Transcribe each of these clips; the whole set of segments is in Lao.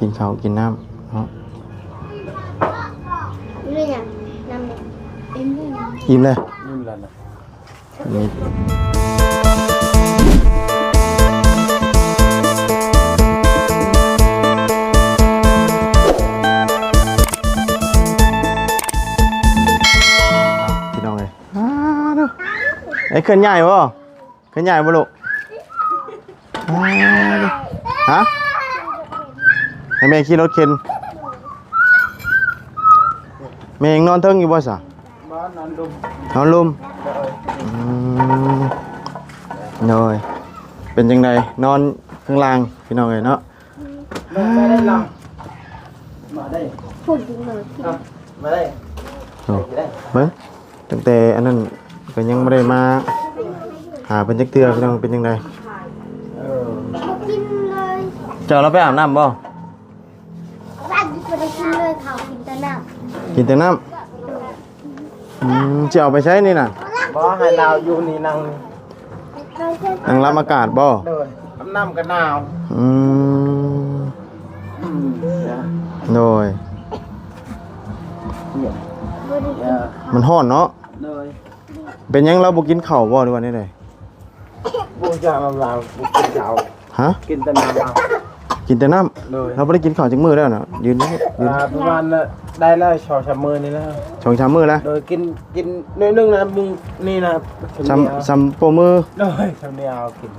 ກິນເຂົ້າກິນນ້ຳເນາະ. ອີ່ມແລ້ວ ອີ່ມແລ້ວນະ ອີ່ມແລ້ວນະ. ພີ່ນ້ອງເອີຍ ອ້າ ດູ ໄອ້ເຄື່ອນຍ້າຍບໍ່? ເຄື່ອນຍ້າຍບໍ່ລູກ? ອ້າ ດູ ຮະ? ໃຫ້ແມ່ຂີ່ລົດເຂັນ. ແມ່ຍັງນອນເທິງຢູ່ບໍ່ຊະ? ບໍ່ ນອນລຸ່ມ ນອນລຸ່ມ. ໂດຍ ອືມ ໂດຍ. ເປັນຈັ່ງໃດ ນອນຂ້າງລ່າງ ພີ່ນ້ອງເອີຍເນາະ? ມາໄດ້ລະ ມາໄດ້ ພຸ້ນ ມາໄດ້ ໂອ້ ເບິ່ງ ຕັ້ງແຕ່ອັນນັ້ນກໍຍັງບໍ່ໄດ້ມາຫາເພິ່ນຈັກເທື່ອ ພີ່ນ້ອງ. ເປັນຈັ່ງໃດ? ເອີ ບໍ່ກິນເລີຍ. ເຈົ້າລາວໄປອາບນ້ຳບໍ່? ບໍ່ໄດ້ກິນເລີຍ ເຂົາກິນແຕ່ນ້ຳ ກິນແຕ່ນ້ຳ. ອືມ ຊິເອົາໄປໃສນີ້ນະ? ບໍ່ ໃຫ້ລາວຢູ່ນີ້ນັ່ງ ນັ່ງຮັບອາກາດບໍ່? ໂດຍ ອາບນ້ຳກໍໜາວ. ອືມ ອືມ ໂດຍ ມັນຮ້ອນເນາະ. ໂດຍ ເປັນຫຍັງລາວບໍ່ກິນເຂົ້າບໍ່ ຫຼືວ່າແນວໃດ? ບໍ່ຢາກນຳລາວ ບໍ່ກິນເຂົ້າ. ຮະ? ກິນແຕ່ນ້ຳເອົາ ກິນແຕ່ນ້ຳ. ໂດຍ ລາວບໍ່ໄດ້ກິນເຂົ້າຈັກມື້ແລ້ວນະ? ຢືນ ຢືນ ອ່າ ປະມານໄດ້ແລ້ວ ສອງສາມມື້ນີ້ແລ້ວ ສອງສາມມື້ແລ້ວ. ໂດຍ ກິນ ກິນໜ້ອຍໜຶ່ງນະ ມື້ນີ້ນະ ຊ່ຳ ຊ່ຳໂປ້ມື. ໂດຍ ຊ່ຳນີ້ເອົາກິນ.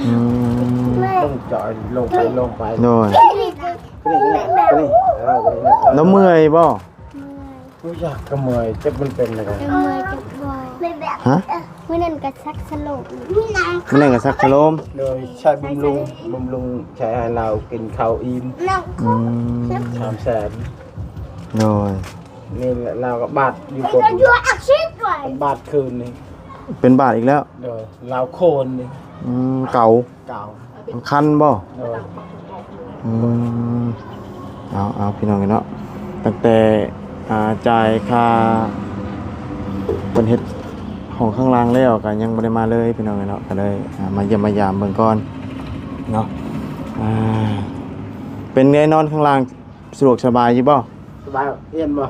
ອືມ ເບິ່ງຈ່ອຍລົງໄປ ລົງໄປ. ໂດຍ ນີ້ ນີ້ ນີ້ ເອີ ນີ້ ລາວເມື່ອຍບໍ່? ເມື່ອຍ ບໍ່ຢາກກໍເມື່ອຍ ຈັກມັນເປັນແນວໃດ. ເມື່ອຍຈັກບໍ່? ຮະ? ມື້ນັ້ນກໍຊັກສະໂລມ ມື້ນັ້ນກໍຊັກສະໂລມ. ໂດຍ ໃຊ້ບຳລຸງ ບຳລຸງ ໃຊ້ໃຫ້ລາວກິນເຂົ້າອີ່ມ. ອືມ ສາມແສນ. ໂດຍ ນີ້ລາວກໍບາດຢູ່ກົກ ບາດຄືນນີ້ ເປັນບາດອີກແລ້ວ. ໂດຍ ລາວໂຄນນີ້. ອືມ ເກົາ ເກົາ ມັນຄັນບໍ່? ໂດຍ ອືມ ເອົາ ເອົາ ພີ່ນ້ອງເອີຍເນາະ ຕັ້ງແຕ່ ອ່າ ຈ່າຍຄ່າເພິ່ນເຮັດຫ້ອງຂ້າງລ່າງແລ້ວ ກໍຍັງບໍ່ໄດ້ມາເລີຍ ພີ່ນ້ອງເອີຍເນາະ. ກໍເລີຍ ອ່າ ມາຢ້ຽມມາຢາມເບິ່ງກ່ອນເນາະ. ອ່າ ເປັນໄງ ນອນຂ້າງລ່າງ ສະດວກສະບາຍຢູ່ບໍ່? ສະບາຍ ເຢັນບໍ່?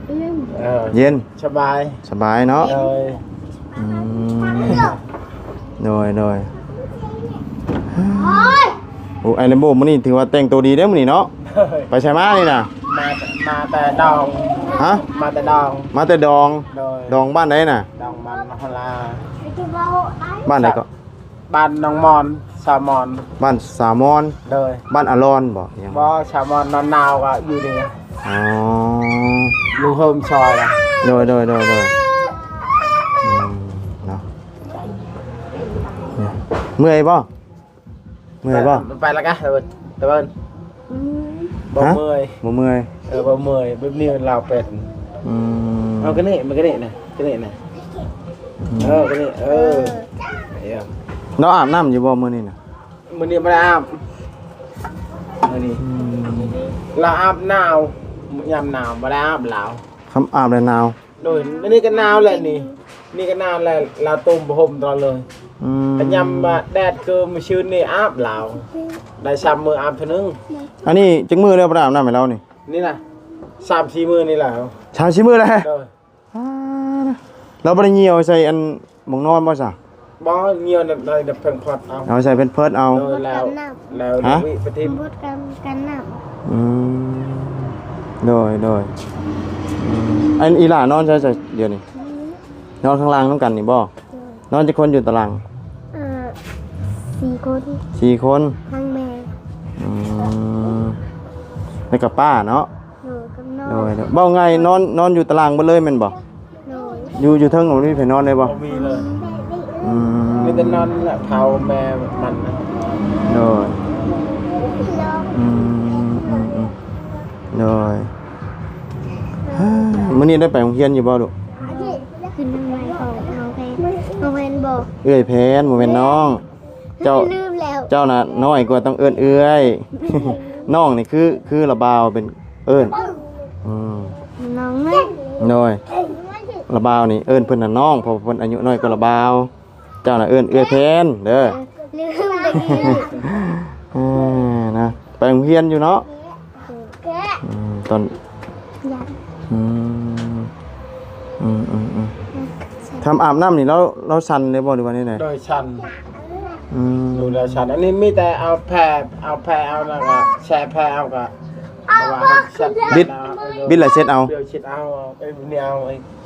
ເຢັນ ເອີ ເຢັນ ສະບາຍ ສະບາຍເນາະ. ໂດຍ ອືມ ໂດຍ ໂດຍ. ໂອ້ ອ້າຍແລມໂບ ມື້ນີ້ຖືວ່າແຕ່ງໂຕດີເດ້ມື້ນີ້ເນາະ. ໂດຍ ໄປໃສມານີ້ນະ? ມາ ມາແຕ່ດອງ. ຮະ? ມາແຕ່ດອງ ມາແຕ່ດອງ. ໂດຍ ດອງບ້ານໃດນະ? ດອງບ້ານຮອລາ. ບ້ານໃດເກາະ? ບ້ານໜອງມອນ ສາວມອນ. ບ້ານສາວມອນ. ໂດຍ ບ້ານອາລອນບໍ່? ຫຍັງ ບໍ່ ສາວມອນນອນນາວກໍຢູ່ນີ້. ອໍ ຢູ່ໂຮມຊອຍ. ໂດຍ ໂດຍ ໂດຍ ໂດຍ. ອືມ ເນາະ ເມື່ອຍບໍ່? ເມື່ອຍບໍ່? ໄປລະກະ ຕາເບິ່ນ ຕາເບິ່ນ. ອືມ ບໍ່ເມື່ອຍ ບໍ່ເມື່ອຍ. ເອີ ບໍ່ເມື່ອຍ ແບບນີ້ລາວເປັນ. ອືມ ເອົາກະນີ້ ມາກະນີ້ນະ ກະນີ້ນະ. ອືມ ເອີ ກະນີ້ ເອີ ເອີ ລາວອາບນ້ຳຢູ່ບໍ່ມື້ນີ້ນະ? ມື້ນີ້ບໍ່ໄດ້ອາບ ມື້ນີ້. ອືມ ລາວອາບໜາວ ຍາມໜາວບໍ່ໄດ້ອາບລາວ. ຄຳອາບແລ້ວໜາວ. ໂດຍ ອັນນີ້ກໍໜາວແຫຼະນີ້ ນີ້ກໍໜາວແຫຼະ ລາວຕົ້ມຜ້າຫົ່ມຕະຫຼອດເລີຍ. ອືມ ກໍຍາມວ່າແດດຄືມື້ຊືນນີ້ອາບລາວ ໄດ້ສາມມື້ອາບເທື່ອໜຶ່ງ. ອັນນີ້ຈັກມື້ແລ້ວບໍ່ໄດ້ອາບນ້ຳໃຫ້ລາວນີ້? ນີ້ນະ ສາມສີ່ມື້ນີ້ແຫຼະ. ສາມສີ່ມື້ແລ້ວ? ໂດຍ. ອ້າ ລາວບໍ່ໄດ້ຍ່ຽວໃສ່ອັນໝອງນອນບໍ່ຊະ? ບໍ່ ຍ່ຽວໃນ ໃນແພມເພີດເອົາ. ເອົາໃສ່ແພມເພີດເອົາ. ໂດຍ ແລ້ວ ແລ້ວ ຮະ? ວິປະທິມ ແພມເພີດກັນ ກັນນ້ຳ. ອືມ ໂດຍ ໂດຍ. ອືມ ອັນອີ່ຫຼ້ານອນໃສ ໃສດຽວນີ້? ອືມ ນອນຂ້າງລ່າງນຳກັນນີ້ບໍ່? ໂດຍ. ນອນຈັກຄົນຢູ່ຕາລາງ? ເອີ ສີ່ຄົນ ສີ່ຄົນ ທັງແມ່. ອືມ ແລ້ວກໍປ້າເນາະ? ໂດຍ ກັບນ້ອງ. ໂດຍ ໂດຍ. ເວົ້າງ່າຍ ນອນ ນອນຢູ່ຕາລາງເບິດເລີຍແມ່ນບໍ່? ໂດຍ. ຢູ່ ຢູ່ເທິງບໍ່ມີໃຜນອນເລີຍບໍ່? ບໍ່ມີເລີຍ. ອືມ ມີແຕ່ນອນແຫຼະ ເຜົາແມ່ມັນນະ. ໂດຍ. ອືມ ອືມ ອືມ ໂດຍ. ມື້ນີ້ໄດ້ໄປໂຮງຮຽນຢູ່ບໍ່ລູກ? ຂຶ້ນທາງໃໝ່ກໍນ້ອງແພນ ນ້ອງແພນບໍ່? ເອື້ອຍແພນ ບໍ່ແມ່ນນ້ອງ. ເຈົ້າ ລືມແລ້ວ. ເຈົ້ານະນ້ອຍກວ່າ ຕ້ອງເອີ້ນເອື້ອຍ. ນ້ອງນີ້ຄື ຄືລະບ່າວເປັນເອີ້ນ. ອືມ ນ້ອງເນາະ. ໂດຍ. ລະບ່າວນີ້ເອີ້ນເພິ່ນນະນ້ອງ ເພາະວ່າເພິ່ນອາຍຸນ້ອຍກວ່າລະບ່າວ. ເຈົ້ານະເອີ້ນເອື້ອຍແພນເດີ. ເອີ ລືມໄປອີກ. ເອີ ນະ. ໂຮງຮຽນຢູ່ເນາະ? ແກະ ອືມ ຕອນ ຍັງ ອືມ ອືມໆໆ ແກະ ທຳອາບນ້ຳນີ້ລາວ ລາວສັ່ນເລີຍບໍ່ ຫຼືວ່າແນວໃດ? ໂດຍ ສັ່ນ ອືມ ໂດຍ ລາວສັ່ນ. ອັນນີ້ມີແຕ່ເອົາແຜ່ ເອົາແຜ່ເອົາ ແລ້ວກໍແຊ່ແຜ່ເອົາ ກໍ ເອົາ ແບບວ່າ ບິດ ເອົາ ບິດແລ້ວເຊັດເອົາ ເອົາເຊັດເອົາ ເອົາ ເອົາ ນີ້ເອົາ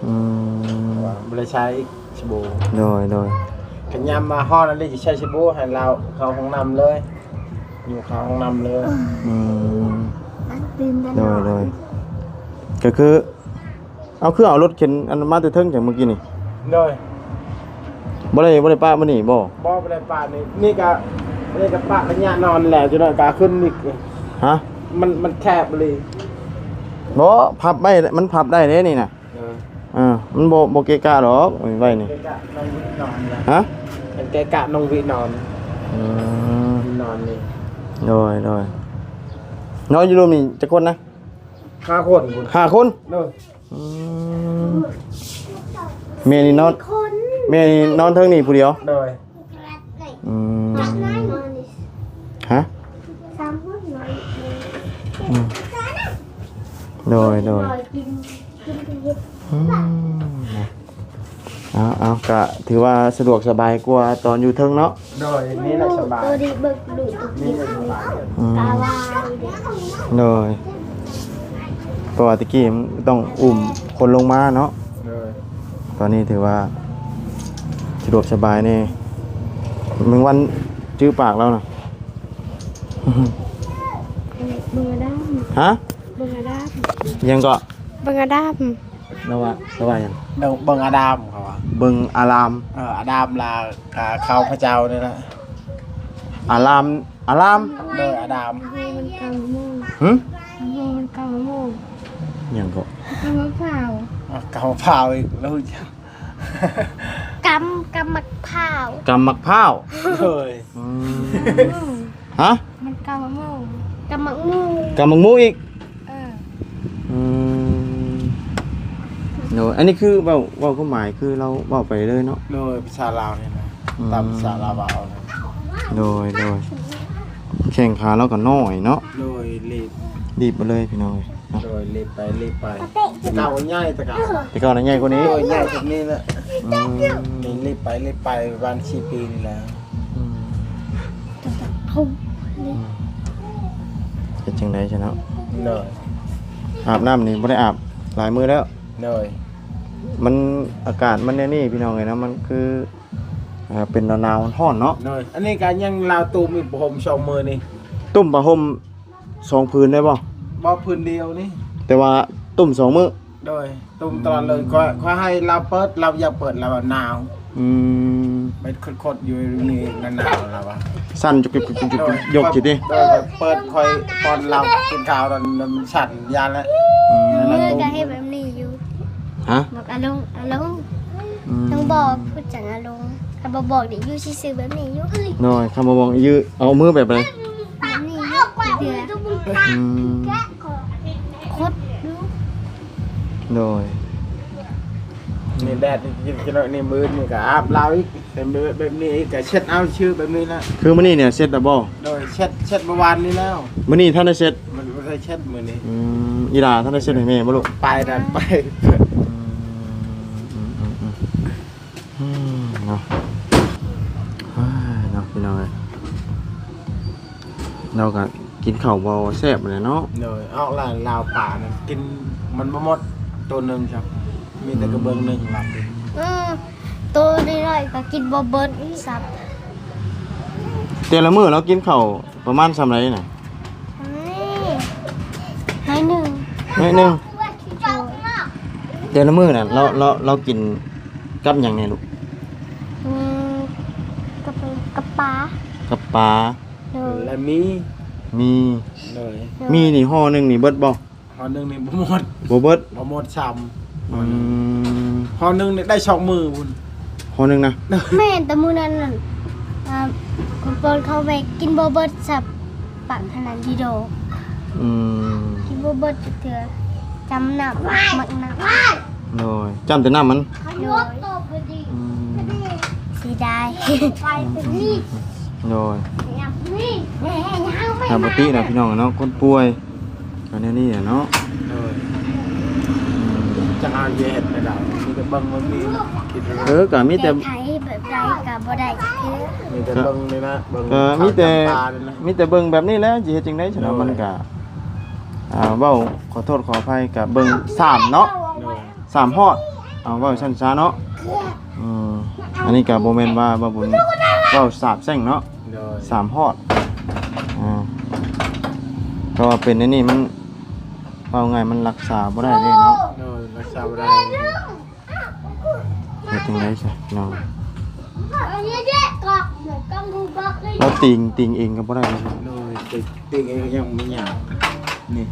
ອືມ ບໍ່ໄດ້ໃຊ້ສະບູ. ໂດຍ ໂດຍ ຄັນຍາມມາຮອດອັນນີ້ຈະໃຊ້ສະບູ ໃຫ້ລາວເຂົ້າຫ້ອງນ້ຳເລີຍ ຢູ່ເຂົ້າຫ້ອງນ້ຳເລີຍ. ອືມ ໂດຍ ໂດຍ ກໍຄື ເອົາ ຄືເອົາລົດເຂັນອັນມາແຕ່ເທິງຈັ່ງມື້ກີ້ນີ້? ໂດຍ ບໍ່ໄດ້ ບໍ່ໄດ້ປະມື້ນີ້ບໍ່? ບໍ່ ບໍ່ໄດ້ປະນີ້ ນີ້ກໍ ນີ້ກໍປະໄລຍະນອນແລ້ວ ຈັກໜ້ອຍກໍຂຶ້ນນີ້. ຮະ? ມັນ ມັນແຄບອີ່ຫຼີ. ບໍ່ ພັບໄວ້ ມັນພັບໄດ້ເດ້ນີ້ນະ. ເອີ ເອີ ມັນບໍ່ ບໍ່ເກະກະດອກ ໄວ້ນີ້. ເກະກະນ້ອງວິນອນແຫຼະ. ຮະ? ມັນເກະກະນ້ອງວິນອນ. ອືມ ນອນນີ້. ໂດຍ ໂດຍ ນອນຢູ່ລຸ່ມນີ້ຈັກຄົນນະ? ຫ້າຄົນພຸ້ນ. ຫ້າຄົນ? ໂດຍ. ອືມ ແມ່ນີ້ນອນ ແມ່ນີ້ນອນເທິງນີ້ຜູ້ດຽວ? ໂດຍ. ອືມ ຮະ? ອືມ ໂດຍ ໂດຍ ອືມ ເອົາ ເອົາ ກະຖືວ່າສະດວກສະບາຍກວ່າຕອນຢູ່ເທິງເນາະ? ໂດຍ ນີ້ແຫຼະສະບາຍ ໂຕດີເບິ່ງລູກ ນີ້ແຫຼະສະບາຍ. ອືມ ກະວ່າ ໂດຍ ເພາະວ່າແຕ່ກີ້ມັນຕ້ອງອຸ້ມຄົນລົງມາເນາະ? ໂດຍ ຕອນນີ້ຖືວ່າສະດວກສະບາຍແດ່. ແມງວັນຈື່ປາກລາວນະ. ເບິ່ງອາດາມ. ຮະ? ເບິ່ງອາດາມ. ຫຍັງເກາະ? ເບິ່ງອາດາມ. ລາວວ່າ ລາວວ່າຫຍັງ? ເບິ່ງ ເບິ່ງອາດາມ ເຂົາວ່າ ເບິ່ງອາລາມ. ເອີ ອາດາມລາ ກະເຂົາພະເຈົ້ານີ້ແຫຼະ. ອາລາມ ອາລາມ. ໂດຍ ອາດາມ. ໂອ້ ມັນເກົ້າໂມງ. ຫຶ? ໂອ້ ມັນເກົ້າໂມງ. ຫຍັງເກາະ? ກຳມະພ້າວ. ອາ ກຳມະພ້າວອີກແລ້ວ. ກຳ ກຳໝາກພ້າວ. ກຳໝາກພ້າວ. ໂດຍ. ອືມ ຮະ? ມັນກຳໝາກໂມງ. ກຳໝາກໂມງ. ກຳໝາກໂມງອີກ. ເອີ ອືມ ໂດຍ ອັນນີ້ຄືເວົ້າ ເວົ້າຄວາມໝາຍຄືລາວເວົ້າໄປເລີຍເນາະ? ໂດຍ ພາສາລາວນີ້ນະ. ອືມ ຕາມພາສາລາວເວົ້າ. ໂດຍ ໂດຍ ແຂ້ງຂາລາວກໍນ້ອຍເນາະ. ໂດຍ ລີບ ລີບໄປເລີຍພີ່ນ້ອງເອີຍເນາະ. ໂດຍ ລີບໄປ ລີບໄປ. ແຕ່ເກົ່າໃຫຍ່ ແຕ່ເກົ່າ ແຕ່ເກົ່ານະໃຫຍ່ກວ່ານີ້. ໂດຍ ໃຫຍ່ກວ່ານີ້ແຫຼະ. ອືມ ນີ້ລີບໄປ ລີບໄປ ປະມານສີ່ປີນີ້ແຫຼະ. ອືມ ອືມ ເຮັດຈັ່ງໃດຊັ້ນເນາະ? ໂດຍ ອາບນ້ຳນີ້ບໍ່ໄດ້ອາບຫຼາຍມື້ແລ້ວ. ໂດຍ ມັນ ອາກາດມັນແນວນີ້ພີ່ນ້ອງເອີຍເນາະ ມັນຄື ອ່າ ເປັນໜາວໆ ຮ້ອນໆ ເນາະ. ໂດຍ ອັນນີ້ກໍຍັງລາວຕຸ້ມອີກ ຜ້າຫົ່ມສອງມື້ນີ້. ຕຸ້ມຜ້າຫົ່ມສອງຜືນໄດ້ບໍ່? ບໍ່ ຜືນດຽວນີ້ ແຕ່ວ່າຕຸ້ມສອງມື້. ໂດຍ ຕຸ້ມຕະຫຼອດເລີຍ. ອືມ ຂ້ອຍ ຂ້ອຍໃຫ້ລາວເປີດ ລາວຢາກເປີດ ລາວວ່າໜາວ. ອືມ ໄປຄົດໆ ຢູ່ນີ້ໜາວໆ ລາວວ່າ ສັ່ນຈຸກໆໆໆ ໂດຍ ຍົກຊິຕິ. ໂດຍ ຂ້ອຍເປີດ ຂ້ອຍປ້ອນລາວກິນຂ້າວ ແລ້ວມັນສັ່ນ ຢ້ານແລ້ວ. ອືມ ມື້ກໍເຮັດແບບນີ້ຢູ່. ຮະ? ບອກອາລົງ ອາລົງ. ອືມ ຕ້ອງບອກ ຜູ້ຈັກອາລົງ ຄັນບໍ່ບອກນີ້ຢູ່ຊື່ໆ ແບບນີ້ຢູ່. ໂດຍ ຄັນບໍ່ບອກຢູ່ ເອົາມືແບບໃດ? ແບບນີ້ຢູ່ ເທື່ອ. ອືມ ຄົດຢູ່. ໂດຍ ນີ້ແດດ ກິນ ກິນ ນີ້ມື້ນີ້ກໍອາບລາວອີກ ເປັນແບບ ແບບນີ້ອີກ ກໍເຊັດເອົາຊື່ແບບນີ້ລະ. ຄືມື້ນີ້ນີ້ເຊັດແລ້ວບໍ່? ໂດຍ ເຊັດ ເຊັດເມື່ອວານນີ້ແລ້ວ. ມື້ນີ້ທັນໄດ້ເຊັດ? ບໍ່ ບໍ່ໄດ້ເຊັດມື້ນີ້. ອືມ ອີຫຼ້າທັນໄດ້ເຊັດໃຫ້ແມ່ບໍ່ລູກ? ໄປນັ້ນ ໄປ. ອືມ ອືມ ອືມ ອືມ ອືມ ເນາະ ເອີຍ ເນາະ ພີ່ນ້ອງເອີຍ ລາວກໍກິນເຂົ້າບໍ່ແຊບແຫຼະເນາະ. ໂດຍ ອອກລາວ ລາວປານັ້ນກິນມັນບໍ່ໝົດ ໂຕໜຶ່ງຊ້ຳ ມີແຕ່ກະເບື້ອງໜຶ່ງລາວກິນ. ອືມ ໂຕນ້ອຍໆກໍກິນບໍ່ເບິດຊ້ຳ. ແຕ່ລະມື້ລາວກິນເຂົ້າປະມານສ່ຳໃດນະ? ໜ້ອຍໜຶ່ງ ໜ້ອຍໜຶ່ງ. ແຕ່ລະມື້ນະ ລາວ ລາວ ລາວກິນກັບຫຍັງແດ່ລູກ? ອືມ ກັບ ກັບປາ ກັບປາ. ໂດຍ ແລະ ມີ ມີ ໂດຍ ມີນີ້ຫໍ່ໜຶ່ງນີ້ເບິດບໍ່? ຫໍ່ໜຶ່ງນີ້ບໍ່ໝົດ ບໍ່ເບິດ ບໍ່ໝົດຊ້ຳ. ອືມ ຫໍ່ໜຶ່ງນີ້ໄດ້ສອງມື້ພຸ້ນ ຫໍ່ໜຶ່ງນະ. ແມ່ນ ແຕ່ມື້ນັ້ນນັ້ນ ອ່າ ຄົນປ້ອນເຂົ້າໄປກິນບໍ່ເບິດຊ້ຳ ປາກຂະໜາດດີດອກ. ອືມ ກິນບໍ່ເບິດຈັກເທື່ອ ຈ້ຳນ້ຳ ໝາກນ້ຳ. ໂດຍ ຈ້ຳແຕ່ນ້ຳມັນ. ໂດຍ ອືມ ເສຍດາຍ. ອືມ ໂດຍ ແມ່ນຫຍັງ ແມ່ນຫຍັງ ຫາບໍ່ຕິແຫຼະພີ່ນ້ອງເນາະ ຄົນປ່ວຍກໍແນວນີ້ແຫຼະເນາະ. ໂດຍ ຈັກເຮົາຊິເຮັດແນວໃດ ມີແຕ່ເບິ່ງແບບນີ້ແຫຼະ ຄິດວ່າ ເອີ ກໍມີແຕ່ ແກ້ໄຂແບບໃດກໍບໍ່ໄດ້ຈັກເທື່ອ ມີແຕ່ເບິ່ງນີ້ນະ ເບິ່ງ ກໍມີແຕ່ ເຂົ້າຈຳປານີ້ນະ ມີແຕ່ເບິ່ງແບບນີ້ແຫຼະ ຊິເຮັດຈັ່ງໃດຊັ້ນເນາະ. ໂດຍ ມັນກໍ ອ່າ ເວົ້າຂໍໂທດຂໍອະໄພ ກໍເບິ່ງສາມເນາະ. ໂດຍ ສາມຮອດ ເອົາເວົ້າຊັ້ນຊະເນາະ. ເອີ ອັນນີ້ກໍບໍ່ແມ່ນວ່າບ່າວບຸນເວົ້າສາບແຊ່ງເນາະ. ໂດຍ ສາມຮອດ ອ່າ ເພາະວ່າເປັນອັນນີ້ມັນ ເວົ້າງ່າຍມັນລັກສາບໍ່ໄດ້ເດ້ເນາະ. ໂດຍ ລັກສາບໍ່ໄດ້ ເຮັດຈັ່ງໃດຊະເນາະ. ລາວຕີງ ຕີງເອງກໍບໍ່ໄດ້ເນາະ. ໂດຍ ຕີງເອງກໍຍັງບໍ່ຍາກ ນີ້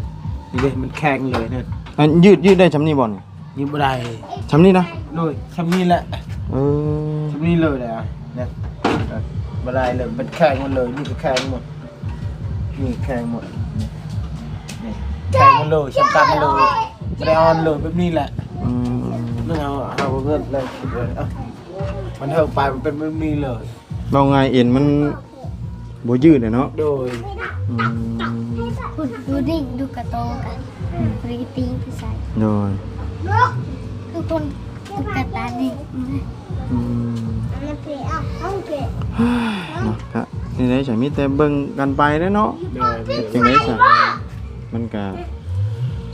ນີ້ເດ້ ມັນແຂງເລີຍນະ. ອັນ ຍືດ ຍືດໄດ້ຊ່ຳນີ້ບໍ່ນີ້? ນີ້ບໍ່ໄດ້ ຊ່ຳນີ້ນະ. ໂດຍ ຊ່ຳນີ້ແຫຼະ ເອີ ຊ່ຳນີ້ເລີຍແຫຼະ ນີ້ ບໍ່ໄດ້ເລີຍ ເປັນແຂງໝົດເລີຍ ນີ້ກໍແຂງໝົດ ນີ້ແຂງໝົດ ນີ້ ນີ້ແຂງໝົດເລີຍ ສຳຄັນເລີຍ ບໍ່ໄດ້ອ່ອນເລີຍ ແບບນີ້ແຫຼະ. ອືມ ເຮົາ ເຮົາເງິນແລ້ວ ເອົາ ມັນເຖິງໄປ ມັນເປັນແບບນີ້ເລີຍ. ເວົ້າງ່າຍເອັນມັນບໍ່ຍືດແຫຼະເນາະ. ໂດຍ ອືມ ພຸ້ນ ດູດິ ດູກະໂຕກັນ ອືມ ບໍ່ໄດ້ຕີງໄປໃສ. ໂດຍ ຄືຄົນຕຸກກະຕານີ້ ອືມ ເນາະ ກະນີ້ໄດ້ ມີແຕ່ເບິ່ງກັນໄປເດ້ເນາະ. ໂດຍ ເຮັດຈັ່ງໃດຊະ ມັນກະ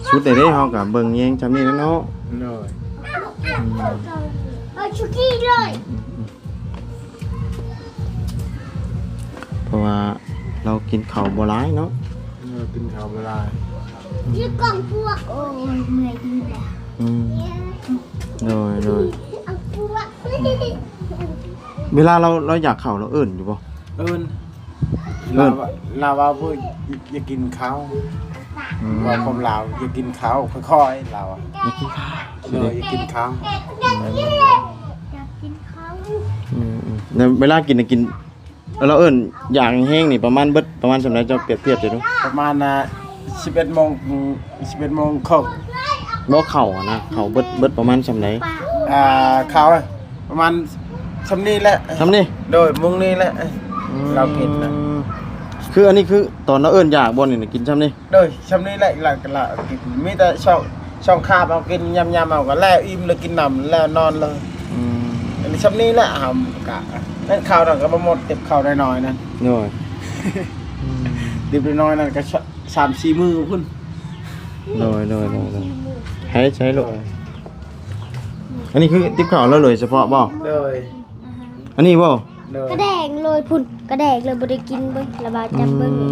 ສຸດແລ້ວເດ້ ເຮົາກະເບິ່ງແຍງຊ່ຳນີ້ແຫຼະເນາະ. ໂດຍ ອືມ ເອົາຊຸກີເລີຍ ອືມ ເພາະວ່າລາວກິນເຂົ້າບໍ່ຫຼາຍເນາະ. ເອີ ກິນເຂົ້າບໍ່ຫຼາຍ ຢູ່ກອງພວກ ໂອ້ຍ ເມື່ອຍອີກແລ້ວ. ອືມ ໂດຍ ໂດຍ ເວລາລາວ ລາວຢາກເຂົ້າລາວເອີ້ນຢູ່ບໍ່? ເອີ້ນ ເອີ້ນ ລາວ ລາວວ່າ ບໍ່ ຢາກກິນເຂົ້າ ອືມ ເວົ້າຄວາມລາວ ຢາກກິນເຂົ້າ ຄ່ອຍໆ ລາວ ຢາກກິນເຂົ້າ ເອີ ຢາກກິນເຂົ້າ ອືມ ຢາກກິນເຂົ້າ ອືມ ອືມ ແລ້ວເວລາກິນນະກິນ ລາວເອີ້ນຢາກແຮງໆ ນີ້ປະມານເບິດປະມານສ່ຳໃດ ເຈົ້າປຽບທຽບໃຫ້ດູ? ປະມານ ອ່າ ສິບເອັດໂມງ ສິບເອັດໂມງເຄິ່ງ. ບໍ່ ເຂົ້າຫັ້ນນະ ເຂົ້າເບິດ ເບິດປະມານສ່ຳໃດ? ອ່າ ເຂົ້າປະມານສ່ຳນີ້ແຫຼະ ສ່ຳນີ້ ໂດຍ ໂມງນີ້ແຫຼະ ອືມ ລາວກິນນະ. ຄືອັນນີ້ຄືຕອນລາວເອີ້ນຢາກບໍ່ນີ້ ກິນສ່ຳນີ້? ໂດຍ ສ່ຳນີ້ແຫຼະ ລະ ລະ ກິນ ມີແຕ່ສອງ ສອງຄາບເອົາກິນ ຍຳໆ ເອົາກໍແລ້ວ ອີ່ມແລ້ວກິນນ້ຳ ແລ້ວນອນເລີຍ. ອືມ ອັນນີ້ສ່ຳນີ້ແຫຼະ ເຮົາກະ ນັ້ນເຂົ້ານັ້ນກໍບໍ່ໝົດ ຕິບເຂົ້ານ້ອຍໆ ນັ້ນ. ໂດຍ ອືມ ຕິບນ້ອຍໆ ນັ້ນກໍສາມສີ່ມື້ພຸ້ນ. ໂດຍ ໂດຍ ໂດຍ ໃຫ້ໃຊ້ໂລດ. ອັນນີ້ຄືຕິບເຂົ້າແລ້ວໂດຍສະເພາະບໍ່? ໂດຍ ອັນນີ້ບໍ່? ໂດຍ ກະແດງເລີຍພຸ້ນ ກະແດງເລີຍ ບໍ່ໄດ້ກິນເບິ່ງ ລະບາດຈັບເບິ່ງ ອືມ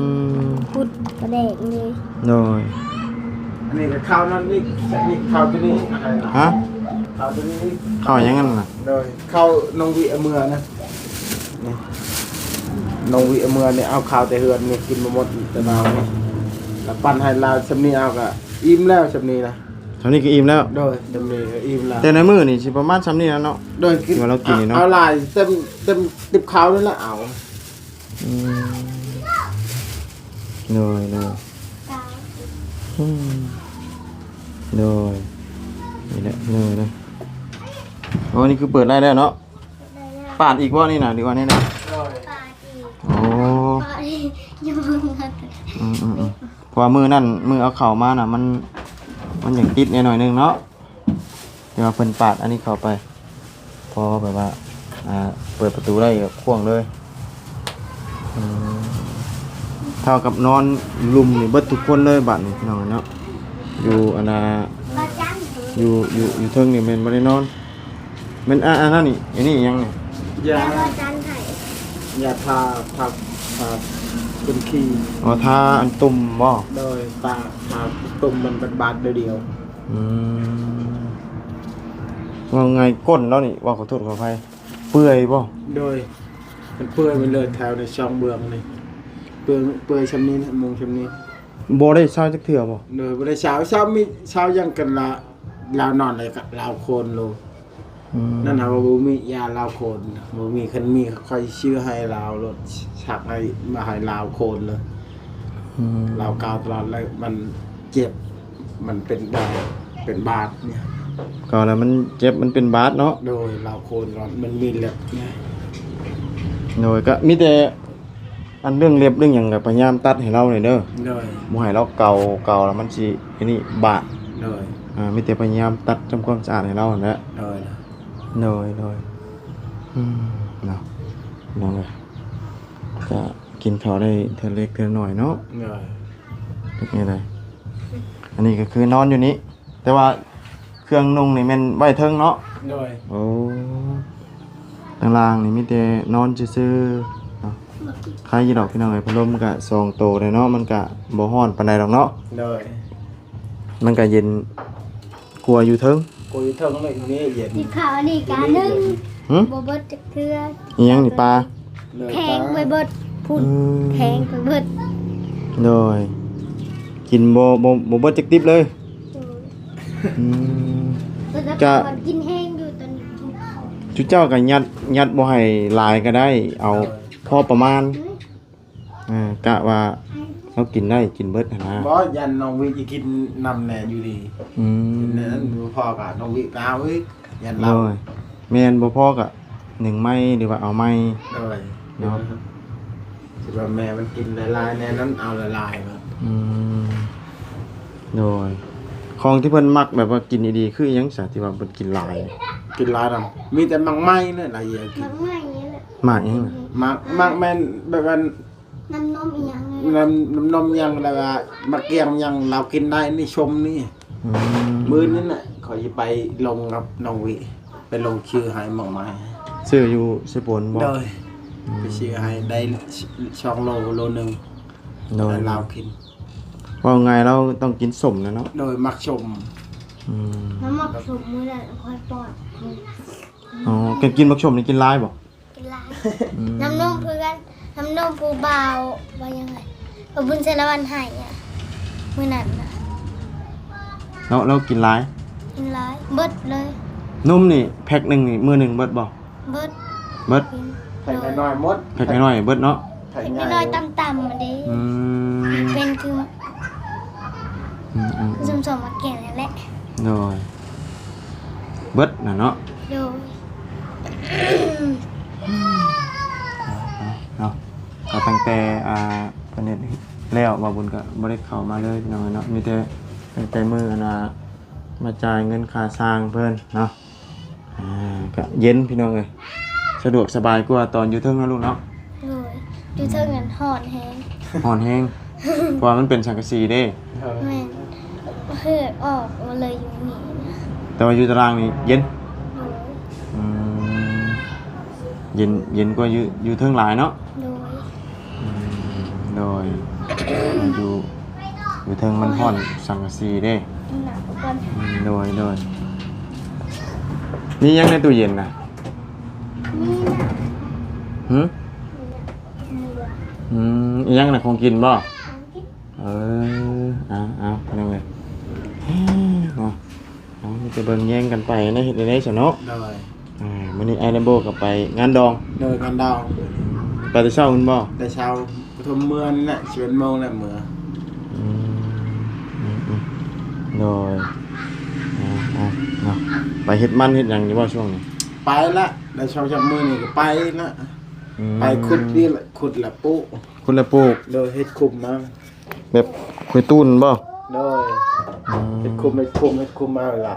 ພຸ້ນ ກະແດງເລີຍ. ໂດຍ ອັນນີ້ກໍເຂົ້ານັ້ນອີກ ນີ້ເຂົ້າຕົວນີ້ ຮະ? ເຂົ້າຕົວນີ້ອີກ ເຂົ້າຫຍັງນັ້ນນະ? ໂດຍ ເຂົ້ານ້ອງວິເອົາເມືອນະ ນີ້ ນ້ອງວິເອົາເມືອນີ້ ເອົາເຂົ້າແຕ່ເຮືອນນີ້ ກິນບໍ່ໝົດແຕ່ເຊົ້ານີ້ ລະປັນໃຫ້ລາວ ສ່ຳນີ້ເອົາກໍອີ່ມແລ້ວ ສ່ຳນີ້ນະ. ສ່ຳນີ້ກໍອີ່ມແລ້ວ. ໂດຍ ສ່ຳນີ້ກໍອີ່ມແລ້ວ ແຕ່ໃນມື້ນີ້ຊິປະມານສ່ຳນີ້ແຫຼະເນາະ. ໂດຍ ທີ່ວ່າລາວກິນນີ້ເນາະ ເອົາຫຼາຍ ເຕັມ ເຕັມຕິບເຂົ້ານີ້ແຫຼະ ເອົາ ອືມ ໂດຍ ໂດຍ ອືມ ໂດຍ ນີ້ແຫຼະ ໂດຍ ໂດຍ. ໂອ້ ນີ້ຄືເປີດໄດ້ແລ້ວເນາະ. ປາດອີກບໍ່ນີ້ນະ ຫຼືວ່າແນວໃດ? ໂອ້ ປາດອີກ ອືມ ອືມ ອືມ ເພາະວ່າມື້ນັ້ນ ມື້ເອົາເຂົ້າມານະ ມັນ ມັນຍັງຕິດແດ່ໜ້ອຍໜຶ່ງເນາະ ແຕ່ວ່າເພິ່ນປາດອັນນີ້ເຂົ້າໄປ ພໍແບບວ່າ ອ່າ ເປີດປະຕູໄດ້ກໍຂວ້າງເລີຍ. ອືມ ເທົ່າກັບນອນລຸ່ມນີ້ເບິດທຸກຄົນເລີຍບາດນີ້ ພີ່ນ້ອງເນາະ. ຢູ່ອັນນ່າ ຢູ່ ຢູ່ ຢູ່ເທິງນີ້ແມ່ນບໍ່ໄດ້ນອນ ແມ່ນ ອ່າ ອັນນັ້ນນີ້ ອັນນີ້ອີ່ຫຍັງນີ້? ຢາ ຢາທາ ທາ ທາເປັນຂີ້. ອໍ ທາອັນຕຸ່ມບໍ່? ໂດຍ ທາ ທາຕຸ່ມມັນເປັນບາດດຽວ. ອືມ ເວົ້າງ່າຍກົ້ນລາວນີ້ ເວົ້າຂໍໂທດຂໍອະໄພ ເປື່ອຍບໍ່? ໂດຍ ມັນເປື່ອຍໄປເລີຍ ແຖວໃນຊ່ອງເບື້ອງນີ້ ເປື່ອຍ ເປື່ອຍຊ່ຳນີ້ນະ ມຸງຊ່ຳນີ້. ບໍ່ໄດ້ເຊົາຈັກເທື່ອບໍ່? ໂດຍ ບໍ່ໄດ້ເຊົາ ເຊົາມີ ເຊົາຫຍັງກັນລະ ລາວນອນໄດ້ກັບລາວໂຄນໂລ. ອືມ ນັ້ນຫາວ່າບໍ່ມີຢາລາວໂຄນ ບໍ່ມີ ຄັນມີຂ້ອຍຊື້ໃຫ້ລາວໂລດ ສັກໃຫ້ ມາໃຫ້ລາວໂຄນເລີຍ. ອືມ ລາວກ່າວຕະຫຼອດເລີຍ ມັນເຈັບ ມັນເປັນບາດ ເປັນບາດນີ້ ກໍແລ້ວມັນເຈັບ ມັນເປັນບາດເນາະ. ໂດຍ ລາວໂຄນກໍມັນມີເລັບນີ້. ໂດຍ ກໍມີແຕ່ ອັນເລື່ອງເລັບເລື່ອງຫຍັງກໍພະຍາຍາມຕັດໃຫ້ລາວແດ່ເດີ. ໂດຍ. ບໍ່ໃຫ້ລາວເກົາ, ເກົາແລ້ວມັນຊິອັນນີ້ບາດ. ໂດຍ. ອ່າ ມີແຕ່ພະຍາຍາມຕັດທຳຄວາມສະອາດໃຫ້ລາວຫັ້ນແຫຼະ. ໂດຍ. ໂດຍ ໂດຍ. ອືມ ເນາະ ນ້ອງເອີຍ ກະກິນເຂົ້າໄດ້ເທື່ອເລັກເທື່ອນ້ອຍເນາະ. ໂດຍ. ເຮັດແນວໃດ? ອັນນີ້ກໍຄືນອນຢູ່ນີ້ ແຕ່ວ່າເຄື່ອງນຸ່ງນີ້ແມ່ນໄວ້ເທິງເນາະ? ໂດຍ. ໂອ້ ທາງລ່າງນີ້ມີແຕ່ນອນຊື່ໆເນາະ. ໄຄຢູ່ດອກພີ່ນ້ອງເອີຍ ພັດລົມກະສອງໂຕແລ້ວເນາະ ມັນກະບໍ່ຮ້ອນປານໃດດອກເນາະ. ໂດຍ. ມັນກະເຢັນກວ່າຢູ່ເທິງ. ກວ່າຢູ່ເທິງເລີຍ ນີ້ເຢັນ. ກິນເຂົ້າອັນນີ້ການໜຶ່ງ ຫຶ? ບໍ່ເບິດຈັກເທື່ອ. ອີຫຍັງນີ້ ປາ? ແທງໄປເບິດພຸ້ນ. ອືມ ແທງໄປເບິດ. ໂດຍ. ກິນບໍ່ ບໍ່ ບໍ່ເບິດຈັກຕິບເລີຍ. ໂດຍ. ອືມ ແຕ່ກ່ອນກິນແຮງຢູ່ ຕອນນີ້ກິນເຂົ້າ. ຈຸເຈົ້າກໍຍັດ ຍັດບໍ່ໃຫ້ຫຼາຍກໍໄດ້ ເອົາ ໂດຍ ພໍປະມານ. ອືມ ເອີ ກະວ່າເຮົາກິນໄດ້ກິນເບິດຫັ້ນນະ. ບໍ່ ຢ້ານນ້ອງວິຈະກິນນຳແດ່ຢູ່ດີ. ອືມ ກິນນັ້ນບໍ່ພໍກະນ້ອງວິໄປເອົາອີກ ຢ້ານລາວ. ໂດຍ. ແມ່ນ ບໍ່ພໍກະໜຶ້ງໃໝ່ ຫຼືວ່າເອົາໃໝ່. ໂດຍ. ເນາະ ຊິວ່າແມ່ມັນກິນຫຼາຍໆແນ່ນັ້ນ ເອົາຫຼາຍໆ. ອືມ ໂດຍ. ຂອງທີ່ເພິ່ນມັກແບບວ່າກິນດີໆ ຄືອີຫຍັງຊະ ທີ່ວ່າເພິ່ນກິນຫຼາຍ? ກິນຫຼາຍນຳ ມີແຕ່ໝາກໄມ້ນັ້ນລະ ຢາກກິນ. ໝາກໄມ້ນີ້ແຫຼະ. ໝາກຫຍັງ? ໝາກ ໝາກແມ່ນແບບວ່າ ນ້ຳນົມອີຫຍັງນີ້ ນ້ຳ ນ້ຳນົມຫຍັງ ແລ້ວກໍໝາກກ້ຽງຫຍັງ ລາວກິນໄດ້ນີ້ ຊົມນີ້. ອືມ ມື້ນີ້ນະ ຂ້ອຍຊິໄປລົງກັບນ້ອງວິ ໄປລົງຊື່ໃຫ້ໝາກໄມ້. ຊື້ຢູ່ເຊໂປນບໍ່? ໂດຍ. ອືມ ໄປຊື້ໃຫ້ໄດ້ສອງໂລ ໂລໜຶ່ງ. ໂດຍ. ໃຫ້ລາວກິນ ເວົ້າງ່າຍລາວຕ້ອງກິນສົ້ມນະເນາະ. ໂດຍ ມັກສົ້ມ. ອືມ ມັນມັກສົ້ມ ມື້ນັ້ນຂ້ອຍປ້ອນ. ອໍ ແກກິນໝາກສົ້ມນີ້ກິນຫຼາຍບໍ່? ກິນຫຼາຍ. ອືມ ນ້ຳນົມເພື່ອນ ນ້ຳນົມຜູ້ບ່າວ ວ່າຫຍັງ ເອີ ບຸນສາລະວັນໃຫ້ອະ ມື້ນັ້ນນະ. ແລ້ວ ແລ້ວກິນຫຼາຍ? ກິນຫຼາຍ ເບິດເລີຍ. ນົມນີ້ແພັກໜຶ່ງນີ້ ມື້ໜຶ່ງເບິດບໍ່? ເບິດ. ເບິດ. ກິນ ແພັກນ້ອຍໆໝົດ ແພັກນ້ອຍໆເບິດເນາະ. ແພັກນ້ອຍໆຕ່ຳໆເດ້. ອືມ ເປັນຄື ອືມໆ ຊຸມສອງໝາກແກງນັ້ນແຫຼະ. ໂດຍ. ເບິດນະເນາະ. ໂດຍ. ເນາະ ກໍຕັ້ງແຕ່ ອ່າ ເພິ່ນເຮັດແລ້ວ ບ່າວບຸນກໍບໍ່ໄດ້ເຂົ້າມາເລີຍພີ່ນ້ອງເນາະ. ມີແຕ່ຕັ້ງແຕ່ມື້ອັນວ່າມາຈ່າຍເງິນຄ່າຊ່າງເພິ່ນເນາະ. ອ່າ ກະເຢັນພີ່ນ້ອງເອີຍ ສະດວກສະບາຍກວ່າຕອນຢູ່ເທິງເນາະລູກເນາະ. ໂດຍ. ຢູ່ເທິງນັ້ນຮ້ອນແຮງ. ຮ້ອນແຮງ ເພາະວ່າມັນເປັນສັງກະສີເດ້. ແມ່ນ ເຫື່ອອອກໝົດເລີຍຢູ່ນີ້. ແຕ່ວ່າຢູ່ຕາລ່າງນີ້ເຢັນ. ໂດຍ. ອືມ ເຢັນ ເຢັນກວ່າຢູ່ ຢູ່ເທິງຫຼາຍເນາະ. ໂດຍ. ອືມ ໂດຍ. ຢູ່ ຢູ່ເທິງມັນຮ້ອນສັງກະສີເດ້. ໂດຍ ໂດຍ. ມີຫຍັງໃນຕູ້ເຢັນນະ? ມີນະ. ຫຶ? ມີນະ. ອືມ ອີຫຍັງນະ ຂອງກິນບໍ່? ຂອງກິນ. ເອີ ເອົາ ເອົາ ພີ່ນ້ອງເອີຍ ເນາະ. ເອົາ ມີແຕ່ເບິ່ງແຍງກັນໄປນະ ເຮັດແນວໃດຊະເນາະ. ໂດຍ. ອ່າ ມື້ນີ້ອ້າຍແລມໂບກໍໄປງານດອງ. ໂດຍ ງານດອງ. ໄປແຕ່ເຊົ້າພຸ້ນບໍ່? ແຕ່ເຊົ້າ ປະຖົມເມືອນີ້ແຫຼະ ສິບເອັດໂມງແລ້ວເມືອ. ອືມ ອືມ ອືມ ໂດຍ. ອ່າ ເນາະ ໄປເຮັດມັນເຮັດຫຍັງຢູ່ບໍ່ຊ່ວງນີ້? ໄປລະ ໄດ້ສອງສາມມື້ນີ້ກໍໄປລະ. ອືມ ໄປຂຸດນີ້ລະ ຂຸດລະປູກ. ຂຸດລະປູກ. ໂດຍ. ເຮັດຂຸມມາ ແບບຄຸຍຕູນບໍ່? ໂດຍ. ອືມ ເຮັດຂຸມ ເຮັດຂຸມ ເຮັດຂຸມມາລະ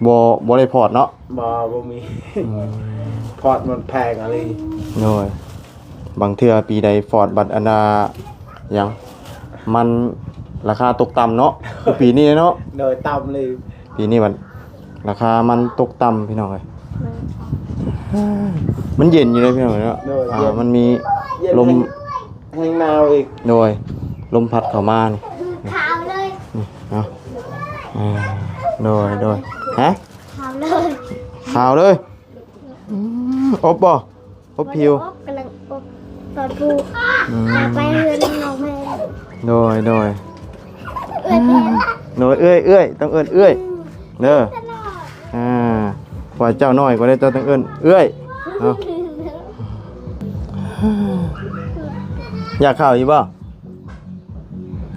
ບໍ່ ບໍ່ໄດ້ພອດເນາະ. ບໍ່ ບໍ່ມີ. ອືມ ພອດມັນແພງອີ່ຫຼີ. ໂດຍ. ບາງເທື່ອປີໃດຟອດບັດອັນນ່າ ຫຍັງ ມັນລາຄາຕົກຕ່ຳເນາະ ຄືປີນີ້ເນາະ. ໂດຍ. ຕ່ຳເລີຍ ປີນີ້ບັດ ລາຄາມັນຕົກຕ່ຳພີ່ນ້ອງເອີຍ. ມັນເຢັນຢູ່ເດ້ພີ່ນ້ອງເອີຍເນາະ. ໂດຍ. ອ່າ ເຢັນ ມັນມີ ເຢັນ ລົມ ແຮງ ແຮງໜາວອີກ. ໂດຍ. ລົມພັດເຂົ້າມານີ້ ຂາວເລີຍ. ນີ້ເນາະ. ອ່າ ໂດຍ ໂດຍ. ຮະ? ຂາວເລີຍ. ຂາວເລີຍ. ອືມ ອົບບໍ່? ອົບຜິວ. ບໍ່ໄດ້ອົບ ກຳລັງອົບຕອນຜູກ. ອືມ ໄປເຮືອນນ້ອງແພງ. ໂດຍ ໂດຍ. ເອື້ອຍແພງ. ໂດຍ ເອື້ອຍ ເອື້ອຍ ຕ້ອງເອີ້ນເອື້ອຍ. ອືມ ເດີ. ຕະຫຼອດ. ອ່າ ວ່າເຈົ້ານ້ອຍກວ່າເດ້ ເຈົ້າຕ້ອງເອີ້ນເອື້ອຍເນາະ. ຢາກເຂົ້າອີກບໍ່?